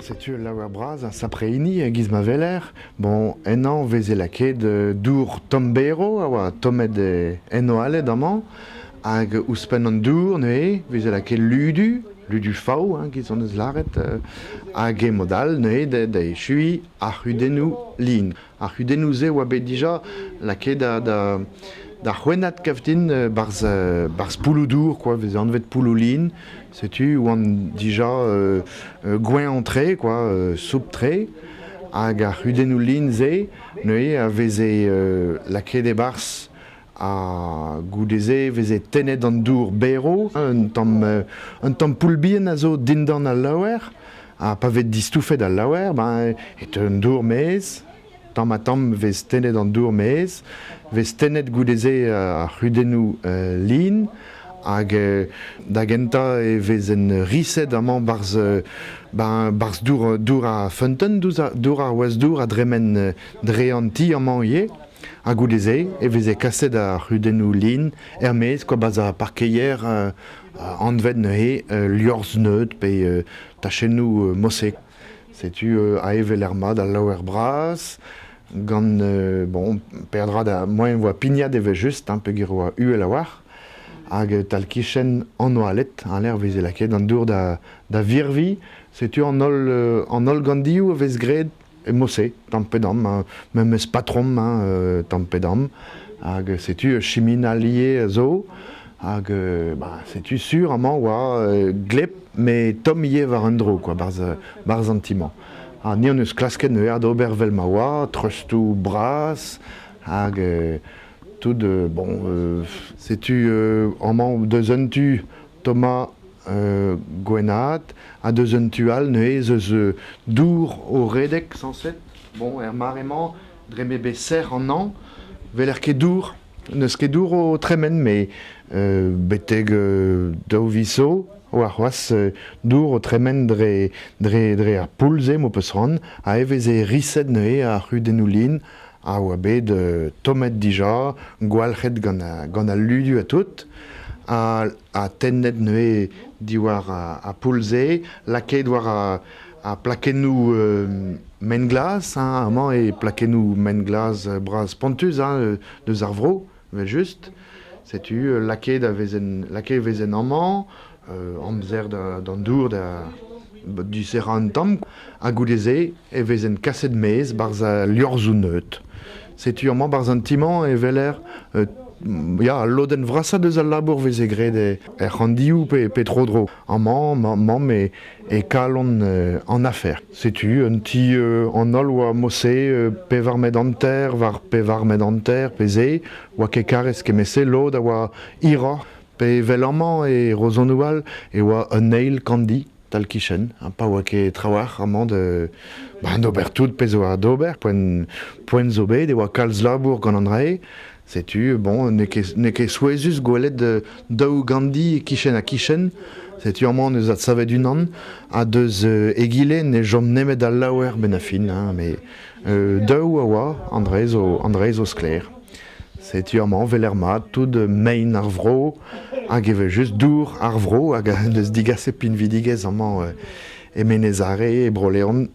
Setu ul laouer bras ha sapre hini e-giz ma weler. Bon, ennañ 'veze lakaet dour tomm-berv a oa tommet en oaled amañ. Hag ouzhpenn an dour neuze 'veze lakaet ludu, ludu fav hein, giz hon eus lâret, hag e mod all neuze da echuiñ ar c'hudennoù lin. Ar c'hudennoù-se a oa bet dija lakaet da da c'hwennat kav din 'barzh 'barzh poulloù-dour quoi, 'veze anvet poulloù-lin. Setu oant dija gweñv-tre quoi, soupl-tre. Hag ar c'hudennoù lin-se neuze a veze lakaet e-barzh ha goude-se e veze tennet an dour berv. Un tamm poull bihan a zo dindan al laouer ha pa vez distoufet al laouer, ben e teu an dour maez. Tamm-ha-tamm e vez tennet an dour maez, vez tennet goude-se ar c'hudennoù lin hag da gentañ e vezen riset amañ 'barzh ben 'barzh dour dour ar feunteun, dour ar wazh-dour a dremen dre an ti amañ ivez. Ha goude-se e veze kaset ar c'hudennoù lin er-maez kwa 'barzh ar parkeier anvet neuze liorzh-neud pe tachennoù mosek. Setu aevel er mat al laouer bras gant bon peadra da moaien 'voa pignat evel-just hein peogwir e oa uhel a-walc'h hag tal-kichen an oaled hein lec'h 'veze lakaet an dour da virviñ. Setu an holl an holl gandioù a vez graet e mod-se tamm pe damm hein, memes patrom hein tamm pe damm hag setu chiminal ivez a zo hag bah setu sur amañ 'oa gleb met tomm ivez war un dro quoi 'barzh 'barzh an ti-mañ. Ha ni hon eus klasket neuze d'ober 'vel ma oa, treustoù bras hag tout bon setu amañ deus un tu tommañ gwennaat ha deus un tu all neuze ez eus dour o redek sañset. Bon, er mare-mañ, dre m'eo bet sec'h an hañv, 'weler ket dour. N'eus ket dour o tremen, met betek daou viz zo 'oa c'hoazh dour o tremen dre, dre, dre ar poull-se m'ho peus c'hoant, ha e veze riset neuze ar c'hudennoù lin a oa bet tommet dija, gwalc'het gant, gant al ludu ha tout. Ha ha tennet neuze diwar ar poull-se, lakaet war ar plakennoù maen-glas, hein, amañ eo plakennoù maen-glas bras-spontus hein, deus ar vro, evel-just. Setu lakaet a vezen, lakaet e vezen amañ, amzer d'an dour da diserrañ un tamm, ha goude-se e vezen kaset maez 'barzh al liorzhoù neud. Setu amañ 'barzh an ti-mañ e weler ya, al lodenn vrasañ deus al labour 'veze graet er c'handioù pe tro-dro. Amañ, mamm e kalon an afer. Setu un ti an holl 'oa mod-se pevar metr hanter war pevar metr hanter pe se, 'oa ket karrez kement-se, lod a oa hiroc'h. Pe evel amañ e Rozonoù all e oa un eil kandi tal-kichen, ha pa oa ket trawalc'h amañ da ben d'ober tout pezh 'oa d'ober, poent poent zo bet e oa kalz labour gant an dra-se. Setu, bon, n'eo ket n'eo ket souezhus gwelet daou gandi kichen-ha-kichen. Setu amañ n'eus adsavet unan ha deus egile ne chom nemet al laouer 'benn ar fin, hein, met daou a oa, an dra zo an dra zo sklaer. Setu amañ 'weler mat tout mein ar vro hag evel-just dour ar vro hag en deus digaset pinvidigezh amañ e Menez Are, e Bro-Leon,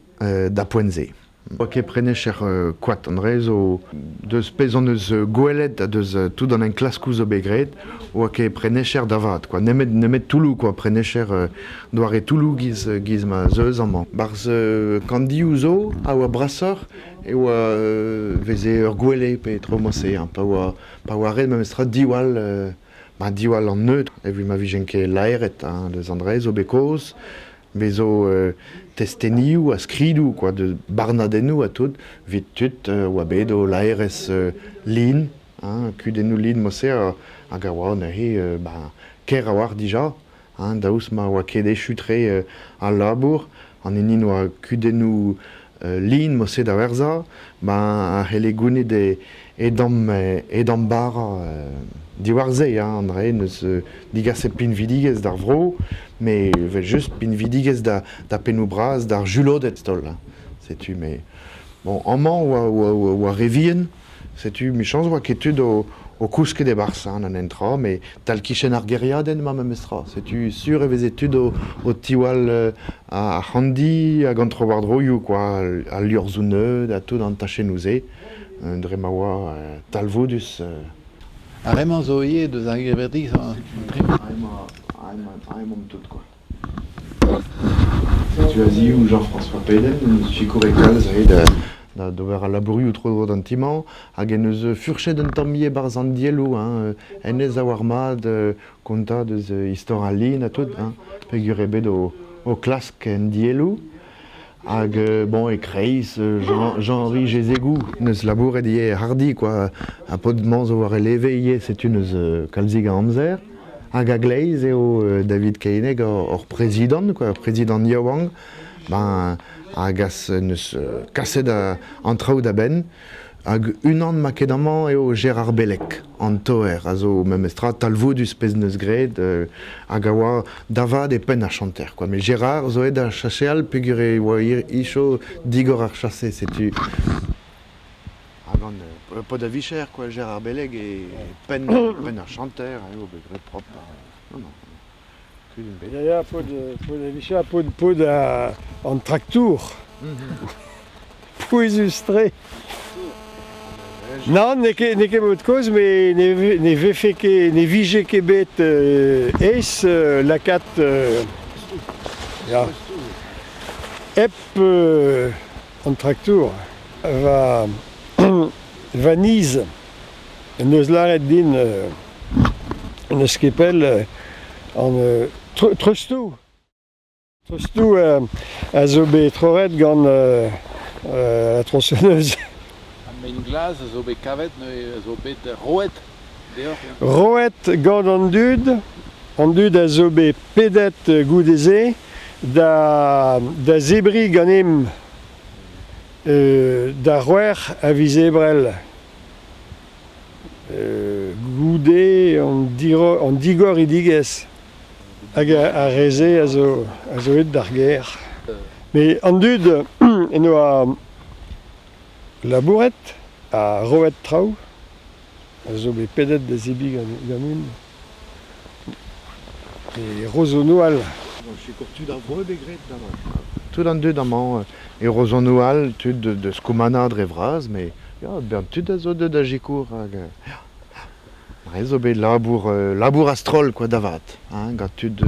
da poent-se. Oa ket prenecher koad an dre zo deus pezh hon eus gwelet ha deus tout an enklaskoù zo bet graet oa ket prenecher da vat quoi nemet nemet toulloù quoi prenecher doare toulloù giz giz ma 'z eus amañ. 'Barzh kandioù zo a oa brasoc'h e oa veze ur gwele pe tro mod-se hein, pa oa pa oa ret memestra diwall ba diwall an neud evit ma vijent ket laeret hein, deus an dra zo bet kaoz bez zo testenioù ha skridoù quoi deus barnadennoù ha tout evit tud oa bet o laerezh lin hein, kudennoù lin mod-se hag a oa neuze ba ker a-walc'h dija hein, daoust ma oa ket echu-tre al labour, an hini 'noa kudennoù lin mod-se da werzhañ, ba a c'helle gounit e damm e damm bara diwar-se hein, an dra-se 'neus digaset pinvidigezh d'ar vro, met evel-just pinvidigezh da da pennoù-bras d'ar juloded taol hein. Setu me bon amañ oa oa oa re vihan, setu 'michañs 'oa ket tud o o kousket e-barzh hein, an entra, met tal-kichen ar gêriadenn emañ memestra. Setu sur e veze tud o, o tiwall ar c'handi hag an trowardroioù quoi, al liorzhoù neud ha tout an tachennoù-se, dre ma oa talvoudus. Ar re-mañ zo ivez deus ar gevredigezh Emaomp tout quoi. Setu a-ziv Jean-François Peden, en sikoure kalz eo da d'ober al labourioù tro-dro d'an ti-mañ hag en deus furchet un tamm ivez 'barzh an dielloù hein, hennezh a oar mat kontañ deus istor al lin ha tout hein, peogwir eo bet o klask en dielloù. Hag bon e-kreiz Jean-Henri Jezegou 'neus labouret ivez hardi quoi ha paotr-mañ zo war e leve ivez setu 'neus kalzik a amzer. Hag a-gleiz eo David Keineg hor prezidant quoi, prezidant yaouank ben a gas 'neus kaset an traoù da benn. Hag unan ma ket amañ eo Gérard Bellec, an toer, a zo memestra talvoudus pezh 'neus graet hag a oa da vat e penn ar chanter quoi. Met Gérard zo aet da chaseal peogwir e oa icho digor ar chase, setu. Hag an paotr a vicher quoi, Gérard Bellec e penn, penn ar chanter eo bet graet propr. Non, non. Kudenn bet. Ya, ya, paotr, paotr a vicher, paotr, paotr an traktour. Pouezus-tre. Nann, n'eo ket, n'eo ket mod kozh, met ne, ne vefe ket, ne vije ket bet aes lakaat ya. Hep an traktour, va, va niz en deus lâret din n'eus ket pell an treustoù. Treuztoù a zo bet troc'het gant la tronçonneuse. Ar mein-glas a zo bet kavet neuze a zo bet roet deoc'h? Roet gant an dud, an dud a zo bet pedet goude-se da, da zebriñ ganimp d'ar c'hwec'h a viz Ebrel. Goude an an digoridigezh. Hag ar re-se a zo a zo aet d'ar gêr. Met an dud en doa labouret ha roet traoù a zo bet pedet da zebriñ ganin. E Rozonoal. Sikour tud ar vro eo bet graet amañ. Tout an dud amañ e Rozonoal, tud deus Koumana dre vras, met ya, bern tud a zo deuet da sikour hag ya. Re zo bet labour labour a-stroll quoi da vat hein, gant tud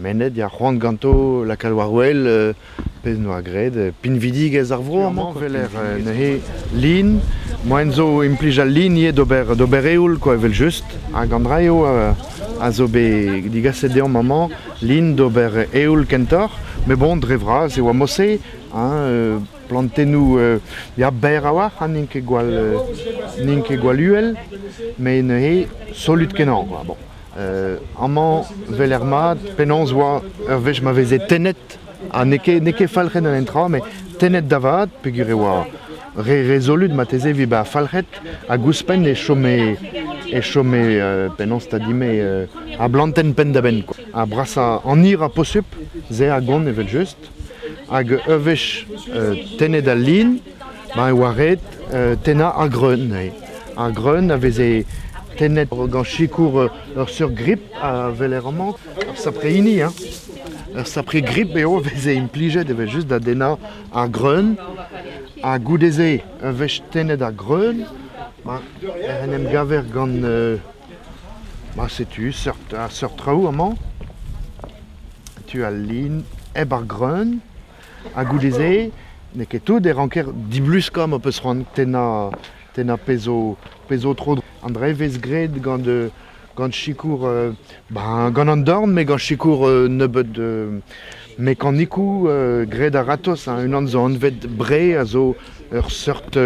mennet ya c'hoant ganto lakaat war-wel pezh 'noa graet pinvidigezh ar vro amañ 'weler neuze lin moaien zo implij al lin ivez d'ober d'ober eoul quoi evel-just hag an dra eo a zo bet digaset deomp amañ lin d'ober eoul kentoc'h met bon dre vras e oa mod-se hein Plantennoù ya berr a-walc'h ha n'int ket gwall n'int ket gwall uhel, met neuze solut-kenañ quoi. Bon, amañ 'weler mat penaos 'oa ur wech ma veze tennet, ha n'eo ket n'eo ket falc'het an tra, met tennet da vat peogwir e oa re re solut marteze evit bezañ falc'het hag ouzhpenn e chome e chome penaos 'ta dit-me ar blantenn penn-da-benn quoi. Ar brasañ an hirañ posupl, se a gont evel-just. Hag ur wech tennet al lin, ba e oa ret tennañ ar greun neuze. Ar greun a veze tennet gant sikour ur seurt grip a weler amañ, ur sapre hini hein. Ur sapre grip eo a veze implijet evel-just da dennañ ar greun. Ha goude-se, ur wech tennet ar greun, ba ec'h en em gaver gant ba setu seurt ar seurt traoù amañ. Tu al lin hep ar greun ha goude-se n'eo ket tout e ranker dibluskañ ma peus c'hoant tennañ tennañ pezh zo pezh zo tro. An dra e vez graet gant gant sikour ben gant an dorn met gant sikour nebeut mekanikoù graet a-ratozh hein. Unan zo anvet bre a zo ur seurt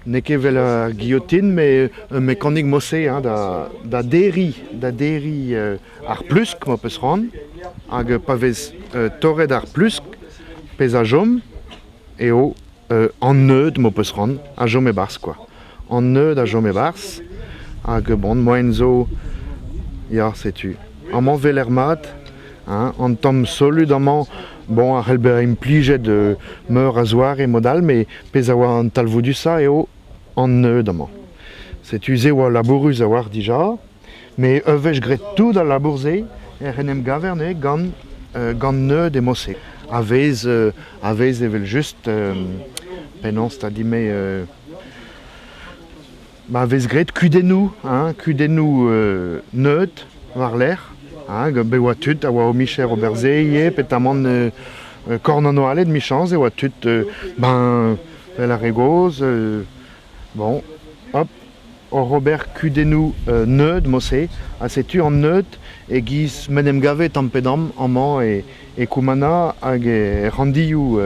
n'eo ket evel ar guillotine met un mekanik mod-se hein da da derriñ da derriñ Ar plusk ma peus c'hoant hag pa vez torret ar plusk pezh a chom eo an neud ma peus c'hoant a chom e-barzh kwa. An neud a chom e-barzh hag bon moaien zo ya setu. Amañ 'weler mat hein an tamm solut amañ bon a c'hell bezañ implijet meur a zoare mod all met pezh a oa an talvoudusañ eo an neud amañ. Setu se oa labourus a-walc'h dija, met ur wech graet tout al labour-se ec'h en em gaver neuze gant gant neud e mod-se. A vez a vez evel-just penaos 'ta dit-me ma vez graet kudennoù, hein, kudennoù neud war-lerc'h, hein, bet oa tud a oa o micher ober se ivez, petamant korn an oaled 'michañs e oa tud ben 'vel ar re gozh, bon, hop, oc'h ober kudennoù neud mod-se, ha setu an neud e-giz m'en em gave tamm-pe-damm amañ e e Koumana hag er ranndioù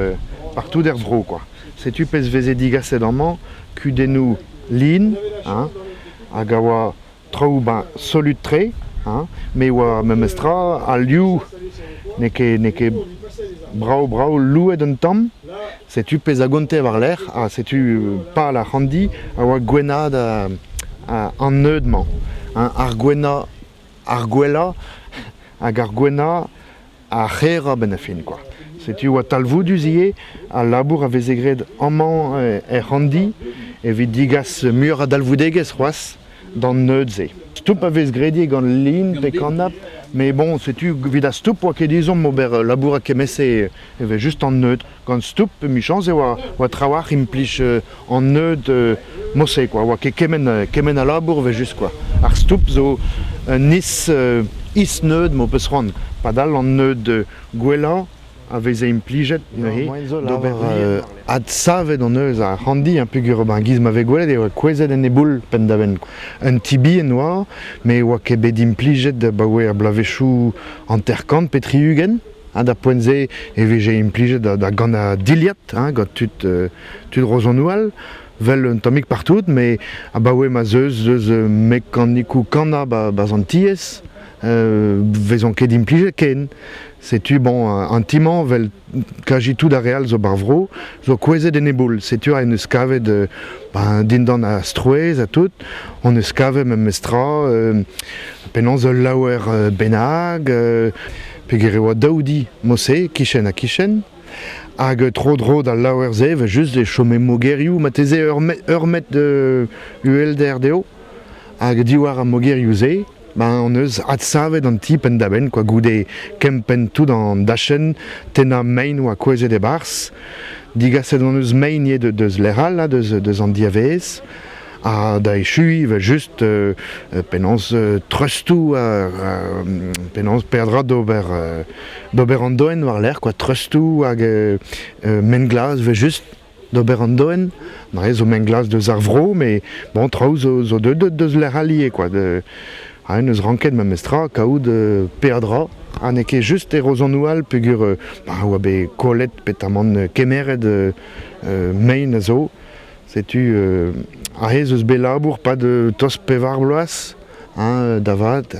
partout er vro kwa. Setu pezh 'veze digaset amañ, kudennoù lin, hein, hag a oa traoù ben solut-tre, hein, met oa memestra al liv n'eo ket n'eo ket brav-brav louet un tamm. Setu pezh a gonte war-lerc'h ha setu pal ar c'hanndi a oa gwennaat an neud-mañ. Hein, ar gwennañ ar gwellañ hag ar gwennañ ar c'haerañ 'benn ar fin kwa. Setu oa talvoudus ivez al labour a veze graet amañ er c'hanndi evit degas muioc'h a dalvoudegezh c'hoazh d'an neud-se. Stoup a vez graet ivez gant lin pe kanab, met bon, setu evit ar stoup 'oa ket ezhomm ober labourat kement-se evel just an neud. Gant stoup, emichañs e oa oa trawalc'h implij an neud mod-se kwa, 'oa ket kement kement a labour evel-just kwa. Ar stoup zo un is is-neud m'ho peus c'hoant. Padal an neud gwellañ a veze implijet neuze d'ober adsavet hon eus ar c'hanndi hein, peogwir ben giz ma vez gwelet e oa kouezhet en e boull penn-da-benn. Un ti bihan oa, met oa ket bet implijet abaoe ar bloavezhioù 50 pe 60. Ha d'ar poent-se e vije implijet da gannañ dilhad hein, gant tud tud Rozanoual, 'vel un tammig partout, met abaoe ma 'z eus eus mekanikoù kannañ 'barzh an tiez, 'vezont ket implijet ken. Setu bon an ti-mañ 'vel kazi tout ar re all zo 'bar vro, zo kouezhet en e boull. Setu en deus kavet ben dindan ar strouezh ha tout, hon eus kavet memestra penaos ul laouer bennak, peogwir e oa daou di mod-se, kichen-ha-kichen. Hag tro-dro d'al laouer-se, evel-just, e chome mogerioù marteze ur metr uhelder dezho. Hag diwar ar mogerioù-se, ben hon eus adsavet an ti penn-da-benn quoi, goude kempenn tout an dachenn, tennañ mein oa kouezhet e-barzh. Digaset hon eus mein ivez deus lec'h all, deus, deus an diavaez. Ha da echuiñ evel-just penaos treustoù penaos peadra d'ober d'ober an doenn war-lerc'h quoi, treustoù hag maen-glas evel-just d'ober an doenn. Neuze zo maen-glas deus ar vro met bon traoù zo zo deuet deus lec'h all ivez quoi. Ha en deus ranket memestra kaout peadra ha n'eo ket just e Rozanoual peogwir bah oa bet kollet petamant kemeret mein a zo. Setu aze ez eus bet labour 'pad tost pevar bloaz hein, da vat,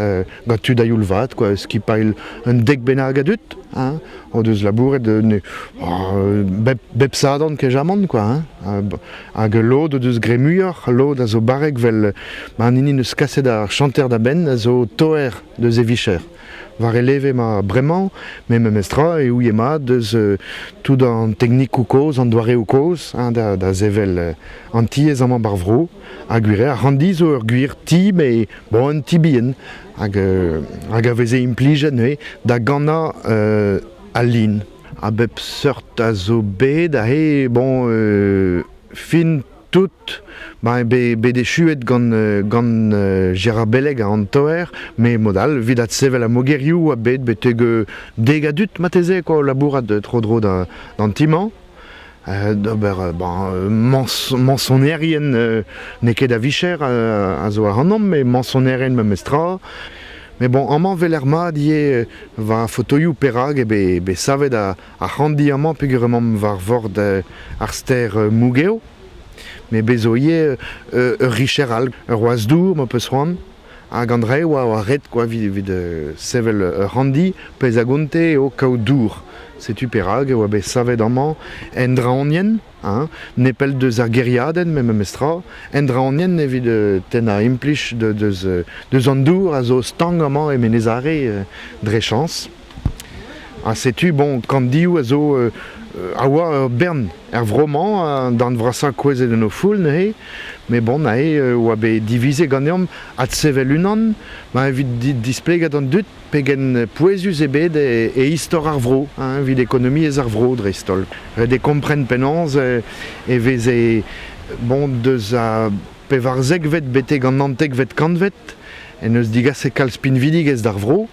gant tud a-youl vat quoi, skipailh un dek bennak a dud hein, o deus labouret bep, bep sadorn kejamant quoi hein. Hag lod o deus graet muioc'h, lod a zo barrek 'vel an hini 'neus kaset ar chanter da benn a zo toer deus e vicher. War e leve emañ bremañ, met memestra e ouie mat deus tout an teknikoù kozh, an doareoù kozh hein, da, da sevel an tiez amañ ba'r vro. Ha gwir eo, ar ranndi zo ur gwir ti, met bon, un ti bihan hag, hag a veze implijet neuze da gannañ al lin. A bep seurt a zo bet aze, bon, fin tout, ba eo bet echuet gant gant Gérard Belleg an Toer, met mod all, evit adsevel ar mogerioù oa bet betek dek a dud marteze quoi, o labourat tro-dro d'an ti-mañ. D'ober ben mañsonerien n'eo ket a vicher a zo ac'hanomp, met mañsonerien memestra. Mais bon, amañ 'weler mat ivez war fotoioù perak eo bet savet ar c'hanndi amañ peogwir emaomp war vord ar stêr Mougev. Met bez zo ivez ur richer all, ur wazh-dour ma peus c'hoant. Hag an dra eo oa ret quoi evit sevel ur c'hanndi, pezh a gonte eo kaout dour. Setu perak e oa bet savet amañ en draoñienn, hein, nepell deus ar gêriadenn met memestra, en draoñienn evit tennañ implij deus, deus an dour a zo stank amañ e Menez Are dre chañs. Ha setu bon, kanndioù a zo a oa ur bern er vro-mañ, darn vrasañ kouezhet en o foull neuze, met bon aze oa bet divizet ganeomp adsevel unan, ma evit displegañ d'an dud pegen pouezus eo bet e istor ar vro, hein, evit ekonomiezh ar vro dreist-holl. Ret eo kompren penaos e veze bon deus a pevarzekvet betek an naontekvet kantved en deus digaset kalz pinvidigezh d'ar vro,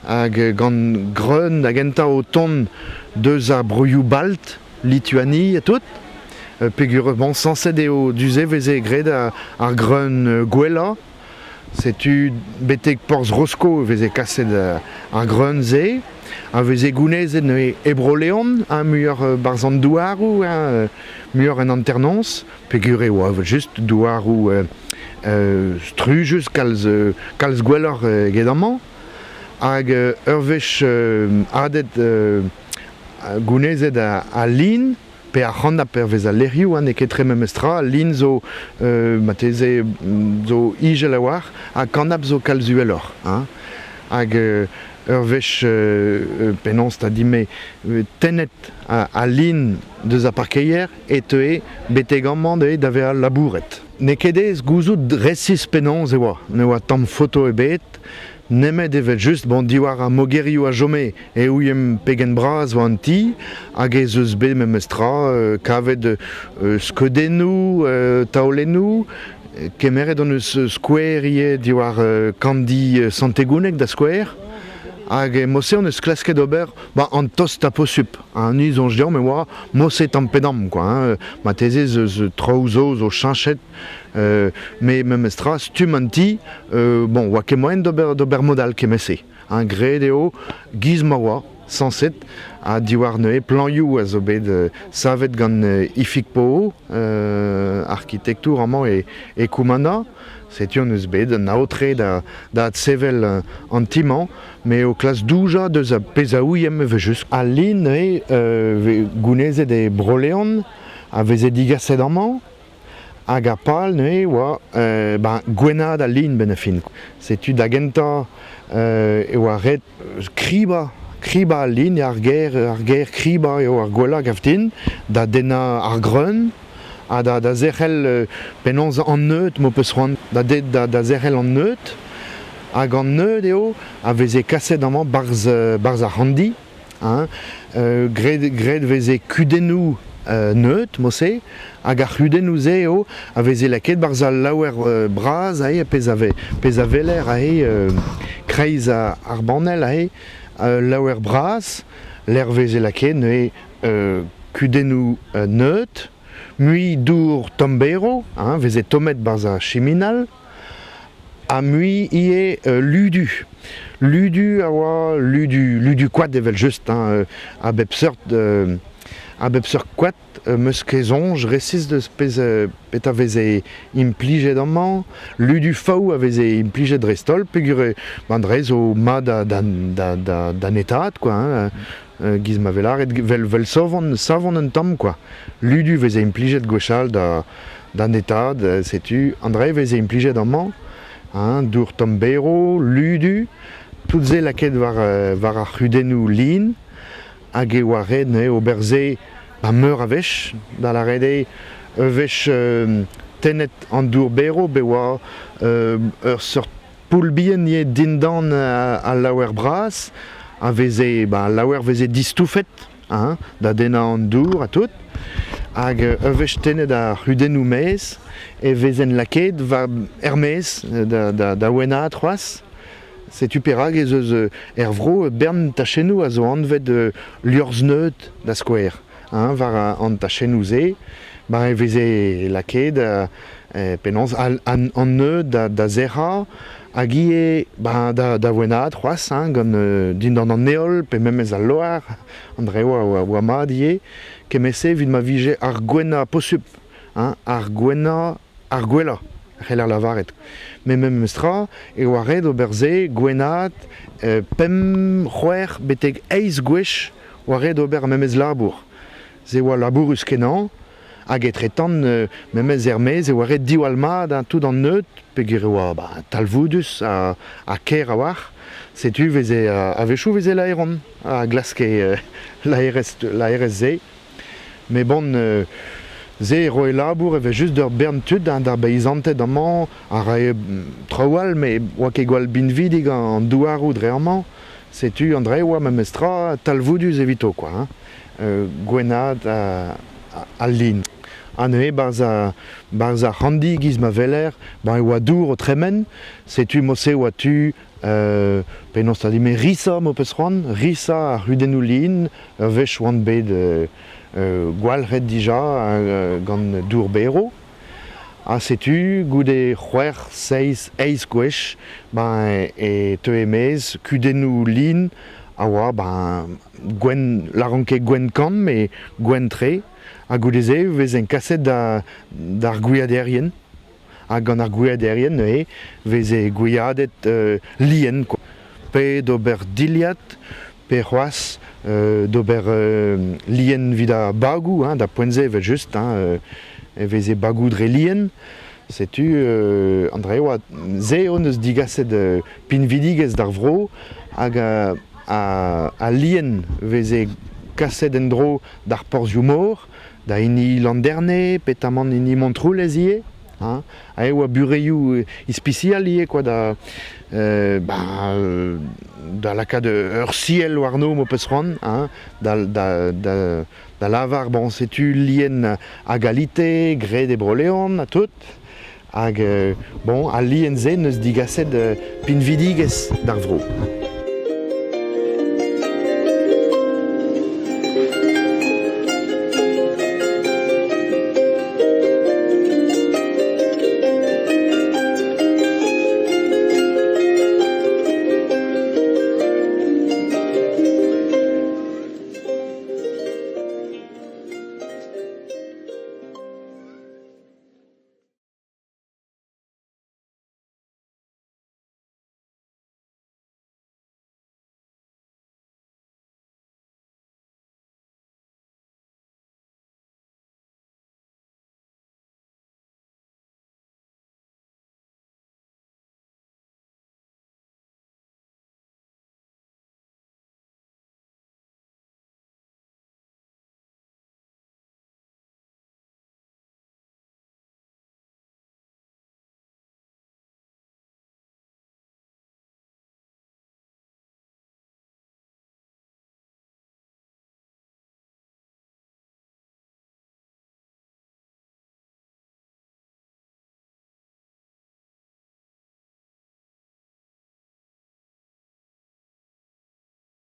hag gant greun da gentañ o tont deus ar broioù balt, Lituani ha tout. Peogwir bon, sañset eo du-se veze graet ar greun gwellañ. Setu betek porzh Rosko e veze kaset ar greun-se, a veze gounezet neuze e Bro-Leon, hein, muioc'h 'barzh an douaroù, hein, muioc'h en hanternoz, peogwir e oa evel-just douaroù strujus kalz, kalz gwelloc'h eget amañ. Hag ur wech adet gounezet al lin, pe ar c'hanab hervez al lec'hioù, hein, n'eo ket tre memes tra, al lin zo marteze zo ijel a-walc'h ha kanab zo kalz uheloc'h. Hein. Hag ur wech penaos 'ta din-me tennet al lin deus ar parkeier e teue betek amañ neuze da vezañ labouret. N'eo ket aes gouzout resis penaos e oa, ne oa tamm foto ebet, nemet evel-just bon diwar ar mogerioù a chome e ouiemp pegen bras oa an ti hag ez eus bet memes tra kavet skeudennoù, taolennoù, kemeret hon eus skouer ivez diwar kandi Sant-Egouneg da skouer hag e mod-se hon eus klasket ober ba an tostañ posupl. Ha ni soñj deomp e oa mod-se tamm pe damm quoi hein, marteze ez eus traoù zo zo cheñchet met memestra stumm an ti bon oa ket moaien d'ober d'ober mod all kement-se hein, graet eo giz ma oa sañset ha diwar neuze plañioù a zo bet savet gant Ifig Poho arkitektour amañ e e Koumana. Setu hon eus bet an aotre da da adsevel an ti-mañ Me o klask doujañ deus ar pezh a ouiemp evel-just. Al lin neuze vez gounezet e Bro-Leon a veze digaset amañ hag ar pal neuze oa ben gwennaat al lin 'benn ar fin. Setu da gentañ e oa ret kribañ kribañ al lin, ar ger ar ger kribañ eo ar gwellañ gav din, da dennañ ar greun ha da da zerc'hel penaos an neud m'ho peus c'hoant da da zerc'hel an neud. Hag an neud eo a veze kaset amañ 'barzh 'barzh ar c'hanndi hein. Graet graet veze kudennoù neud mod-se hag ar c'hudennoù-se eo a veze lakaet 'barzh al laouer bras aze pezh a vez pezh a weler aze kreiz ar banell aze laouer bras lec'h veze lakaet neuze kudennoù neud mui dour tomm-berv hein veze tommet 'barzh ar chiminal. Ha mui ivez ludu. Ludu a oa ludu, ludu koad evel-just, hein, a bep seurt a bep seurt koad. 'Meus ket soñj resis deus pezh petra veze implijet amañ. Ludu faou a veze implijet dreist-holl peogwir an dra zo mat da da da da netaat quoi hein. Giz ma vez lâret 'vel 'vel savon savon un tamm quoi. Ludu veze implijet gwechall da da netaat, setu an dra veze implijet amañ, hein, dour tomm-berv, ludu, tout se lakaet war war ar c'hudennoù lin hag e oa ret neuze ober se ba meur a wech, da lâret eo ur wech tennet an dour berv bet oa ur seurt Poull bihan ivez dindan al laouer bras a veze ba al laouer veze distoufet hein, da dennañ an dour ha tout. Hag ur wech tennet ar c'hudennoù maez e vezent lakaet war er-maez da, da, da wennaat c'hoazh. Setu perak ez eus er vro bern tachennoù a zo anvet liorzh-neud da skouer. Hein, war an tachennoù-se ba e veze lakaet penaos an neud da sec'hañ hag ivez ba da wennaat c'hoazh hein, gant dindan an heol pe memes al loar, an dra oa oa mat ivez, kement-se evit ma vije ar gwennañ posupl, hein, ar gwennañ ar gwellañ a c'heller lavaret. Met memes tra e oa ret ober se gwennaat pemp, c'hwec'h betek eizh gwech oa ret ober ar memes labour. Se oa labourus-kenañ. Hag etretant, memes er-maez e oa ret diwall mat hein, tout an neud, peogwir e oa ba, talvoudus ha, ha ker a-walc'h. Setu veze a-wechoù veze laeron a glaske laerezh laerezh-se. Met bon, se e roe labour evel-just d'ur bern tud hein, d'ar beizanted amañ a rae traoù all met oa ket gwall binvidik an douaroù dre amañ. Setu an dra e oa memestra talvoudus evito quoi hein. Gwennaat al lin. Ha neuze 'barzh 'barzh ar c'handi 'giz ma weler, ben e oa dour o tremen, setu mod-se e oa tu penaos 'ta dit-me risañ m'ho peus c'hoant, risañ ar c'hudennoù lin, ur wech oan bet gwalc'het dija gant dour berv. Ha setu goude c'hwec'h, seizh, eizh gwech ben e teue e-maez kudennoù lin a oa ben gwenn, lâran ket gwenn-kann met gwenn-tre. Ha goude-se e vezen kaset da d'ar gwiaderien. Ha gant ar gwiaderien neuze e veze gwiadet lien kwa. Pe d'ober dilhad, pe c'hoazh d'ober lien evit ar bagoù hein, da poent-se evel-just hein, e veze bagoù dre lien. Setu an dra eo se eo 'neus digaset pinvidigezh d'ar vro hag al lien veze kaset en-dro d'ar porzhioù-mor, da hini Landerne, petamant hini Montroulez ivez. Hein. Ha e oa bureioù ispisial ivez quoi da ben, da lakaat ur siell warno m'ho peus c'hoant hein, da, da, da, da lavar bon setu lien a galite graet e Bro-Leon ha tout. Hag bon, al lien-se 'neus digaset pinvidigezh d'ar vro.